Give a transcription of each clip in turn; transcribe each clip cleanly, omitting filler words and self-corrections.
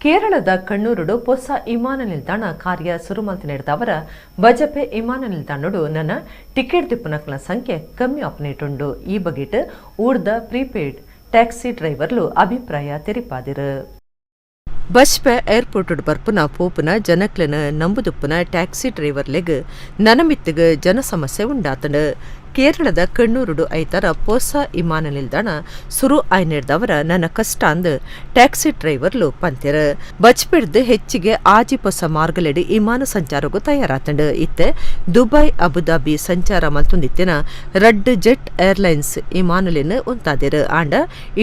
ಕೇರಳದ ಕಣ್ಣೂರುಡು ಪೊಸ ವಿಮಾನ ನಿಲ್ದಾಣ ಕಾರ್ಯ ಸುರುಮಲ್ತಿ ನಡೆದವರ ಬಜಪೆ ವಿಮಾನ ನಿಲ್ದಾಣಡು ನನ್ನ ಟಿಕೆಟ್ ದಿಪ್ಪುನಕ್ಲ ಸಂಖ್ಯೆ ಕಮ್ಮಿ ಆಪನೇಟುಂಡು. ಈ ಬಗೆಟ್ ಊರ್ದ ಪ್ರೀಪೇಯ್ಡ್ ಟ್ಯಾಕ್ಸಿ ಡ್ರೈವರ್ಲು ಅಭಿಪ್ರಾಯ ತೆರಿಪಾದಿರು. ಬಜ್ಪೆ ಏರ್ಪೋರ್ಟ್ ಬರ್ಪುನ ಪೋಪುನ ಜನಕ್ಲೆನ ನಂಬುದುಪ್ಪುನ ಟ್ಯಾಕ್ಸಿ ಡ್ರೈವರ್ಲೆಗ್ ನನಮಿತ್ತಿಗ್ ಜನ ಸಮಸ್ಯೆ ಉಂಡಾತಂಡು. ಕೇರಳದ ಕಣ್ಣೂರುಡು ಐತರ ಪೊಸ ವಿಮಾನ ನಿಲ್ದಾಣ ಸುರು ಆಯ್ನೆರ್ದವರ ನನ್ನ ಕಷ್ಟ ಅಂದ್ ಟ್ಯಾಕ್ಸಿ ಡ್ರೈವರ್ಲು ಪಂತೆರ್. ಬಜ್ಪೆಡ್ದ್ ಹೆಚ್ಚಿಗೆ ಆಜಿ ಪೊಸ ಮಾರ್ಗಲೆಡ್ ವಿಮಾನ ಸಂಚಾರಗು ತಯಾರಾತಂಡು. ಇತ್ತೆ ದುಬೈ ಅಬುದಾಬಿ ಸಂಚಾರ ಮಲ್ತೊಂದಿತ್ತಿನ ರಡ್ಡ್ ಜೆಟ್ ಏರ್ಲೈನ್ಸ್ ವಿಮಾನಲೆನ್ ಉಂತಾದೆರ್. ಆಂಡ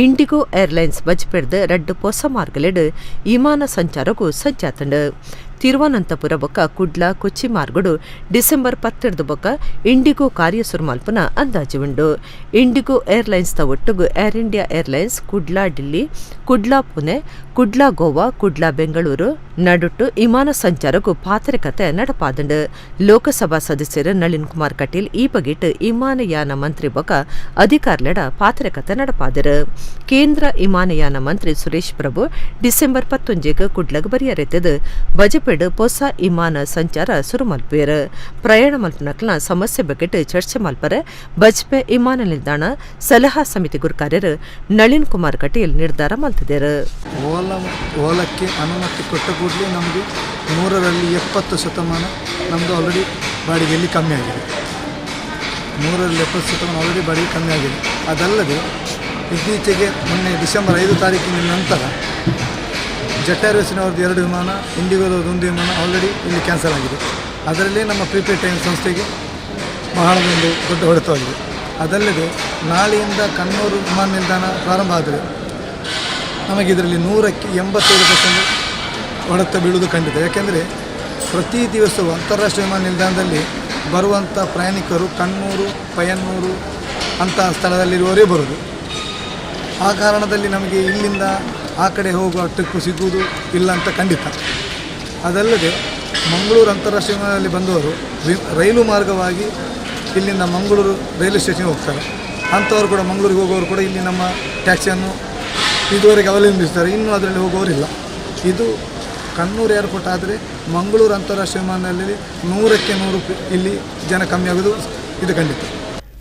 ಇಂಡಿಗೋ ಏರ್ಲೈನ್ಸ್ ಬಜ್ಪೆಡ್ದ್ ರಡ್ಡ್ ಪೊಸ ಮಾರ್ಗಲೆಡ್ ವಿಮಾನ ಸಂಚಾರಗು ಸಜ್ಜಾತಂಡು. ತಿರುವನಂತಪುರ ಬೊಕ್ಕ ಕುಡ್ಲ ಕೊಚ್ಚಿ ಮಾರ್ಗಡು ಡಿಸೆಂಬರ್ 10 ಬೊಕ್ಕ ಇಂಡಿಗೋ ಕಾರ್ಯ ಸುರುಮಲ್ಪುನ ಅಂದಾಜು ಉಂಡು. ಇಂಡಿಗೋ ಏರ್ಲೈನ್ಸ್ ದ ಒಟ್ಟುಗು ಏರ್ ಇಂಡಿಯಾ ಏರ್ಲೈನ್ಸ್ ಕುಡ್ಲ ಡಿಲ್ಲಿ, ಕುಡ್ಲ ಪುಣೆ, ಕುಡ್ಲ ಗೋವಾ, ಕುಡ್ಲ ಬೆಂಗಳೂರು ನಡುಟ್ಟು ವಿಮಾನ ಸಂಚಾರಕ್ಕೂ ಪಾತ್ರೆಕತೆ ನಡಪಾದಂಡು. ಲೋಕಸಭಾ ಸದಸ್ಯರು ನಳಿನ್ ಕುಮಾರ್ ಕಟೀಲ್ ಈ ಬಗೆಟ್ ವಿಮಾನಯಾನ ಮಂತ್ರಿ ಬೊಕ್ಕ ಅಧಿಕಾರಿಲೆಡ ಪಾತ್ರೆಕತೆ ನಡಪಾದರು. ಕೇಂದ್ರ ವಿಮಾನಯಾನ ಮಂತ್ರಿ ಸುರೇಶ್ ಪ್ರಭು ಡಿಸೆಂಬರ್ 19 ಕುಡ್ಲಗ್ ಬರಿಯರೆತ್ತದು ಬಜಪೆಡ್ ಪೊಸ ವಿಮಾನ ಸಂಚಾರ ಸುರು ಮಲ್ಪುವೆರ್. ಪ್ರಯಾಣ ಮಲ್ಪುನಕ್ಲೆನ ಸಮಸ್ಯೆ ಬಗೆಟ್ ಚರ್ಚೆ ಮಲ್ಪರೆ ಬಜ್ಪೆ ವಿಮಾನ ನಿಲ್ದಾಣ ಸಲಹಾ ಸಮಿತಿ ಗುರುಕಾರ್ಯರು ನಳಿನ್ ಕುಮಾರ್ ಕಟೀಲ್ ನಿರ್ಧಾರ ಮಲ್ತಿದರು. ಓಲಕ್ಕೆ ಅನುಮತಿ ಕೊಟ್ಟ ಕೂಡಲೇ ನಮಗೆ 100ರಲ್ಲಿ 70% ನಮ್ಮದು ಆಲ್ರೆಡಿ ಬಾಡಿಗೆಯಲ್ಲಿ ಕಮ್ಮಿ ಆಗಿದೆ. 100ರಲ್ಲಿ 70% ಆಲ್ರೆಡಿ ಬಾಡಿಗೆ ಕಮ್ಮಿ ಆಗಿದೆ. ಅದಲ್ಲದೆ ಇತ್ತೀಚೆಗೆ ಮೊನ್ನೆ ಡಿಸೆಂಬರ್ 5 ತಾರೀಕಿನ ನಂತರ ಜೆಟ್ ಏರ್ವೇಸ್ನವ್ರದ್ದು 2 ವಿಮಾನ, ಇಂಡಿಗೋದವ್ರದ್ದು 1 ವಿಮಾನ ಆಲ್ರೆಡಿ ಇಲ್ಲಿ ಕ್ಯಾನ್ಸಲ್ ಆಗಿದೆ. ಅದರಲ್ಲಿ ನಮ್ಮ ಪ್ರೀಪೇಡ್ ಟೈಮ್ ಸಂಸ್ಥೆಗೆ ಬಹಳ ಒಂದು ದೊಡ್ಡ ಹೊಡೆತವಾಗಿದೆ. ಅದಲ್ಲದೆ ನಾಳೆಯಿಂದ ಕಣ್ಣೂರು ವಿಮಾನ ನಿಲ್ದಾಣ ಪ್ರಾರಂಭ ಆದರೆ ನಮಗೆ ಇದರಲ್ಲಿ 100ಕ್ಕೆ 85% ಹೊಡೆತ ಬೀಳುವುದು ಖಂಡಿತ. ಯಾಕೆಂದರೆ ಪ್ರತಿ ದಿವಸವೂ ಅಂತಾರಾಷ್ಟ್ರೀಯ ವಿಮಾನ ನಿಲ್ದಾಣದಲ್ಲಿ ಬರುವಂಥ ಪ್ರಯಾಣಿಕರು ಕಣ್ಣೂರು, ಪಯ್ಯನ್ನೂರು ಅಂತಹ ಸ್ಥಳದಲ್ಲಿರುವವರೇ ಬರೋದು. ಆ ಕಾರಣದಲ್ಲಿ ನಮಗೆ ಇಲ್ಲಿಂದ ಆ ಕಡೆ ಹೋಗುವ ಟ್ರಿಪ್ಪು ಸಿಗುವುದು ಇಲ್ಲ ಅಂತ ಖಂಡಿತ. ಅದಲ್ಲದೆ ಮಂಗಳೂರು ಅಂತಾರಾಷ್ಟ್ರೀಯ ವಿಮಾನದಲ್ಲಿ ಬಂದವರು ರೈಲು ಮಾರ್ಗವಾಗಿ ಇಲ್ಲಿಂದ ಮಂಗಳೂರು ರೈಲ್ವೆ ಸ್ಟೇಷನ್ಗೆ ಹೋಗ್ತಾರೆ. ಅಂಥವರು ಕೂಡ ಮಂಗಳೂರಿಗೆ ಹೋಗುವವರು ಕೂಡ ಇಲ್ಲಿ ನಮ್ಮ ಟ್ಯಾಕ್ಸಿಯನ್ನು ಇದುವರೆಗೆ ಅವಲಂಬಿಸ್ತಾರೆ, ಇನ್ನೂ ಅದರಲ್ಲಿ ಹೋಗುವವರಿಲ್ಲ. ಇದು ಕಣ್ಣೂರು ಏರ್ಪೋರ್ಟ್ ಆದರೆ ಮಂಗಳೂರು ಅಂತಾರಾಷ್ಟ್ರೀಯ ವಿಮಾನದಲ್ಲಿ 100ಕ್ಕೆ 100 ಇಲ್ಲಿ ಜನ ಕಮ್ಮಿ ಆಗೋದು ಇದು ಖಂಡಿತ.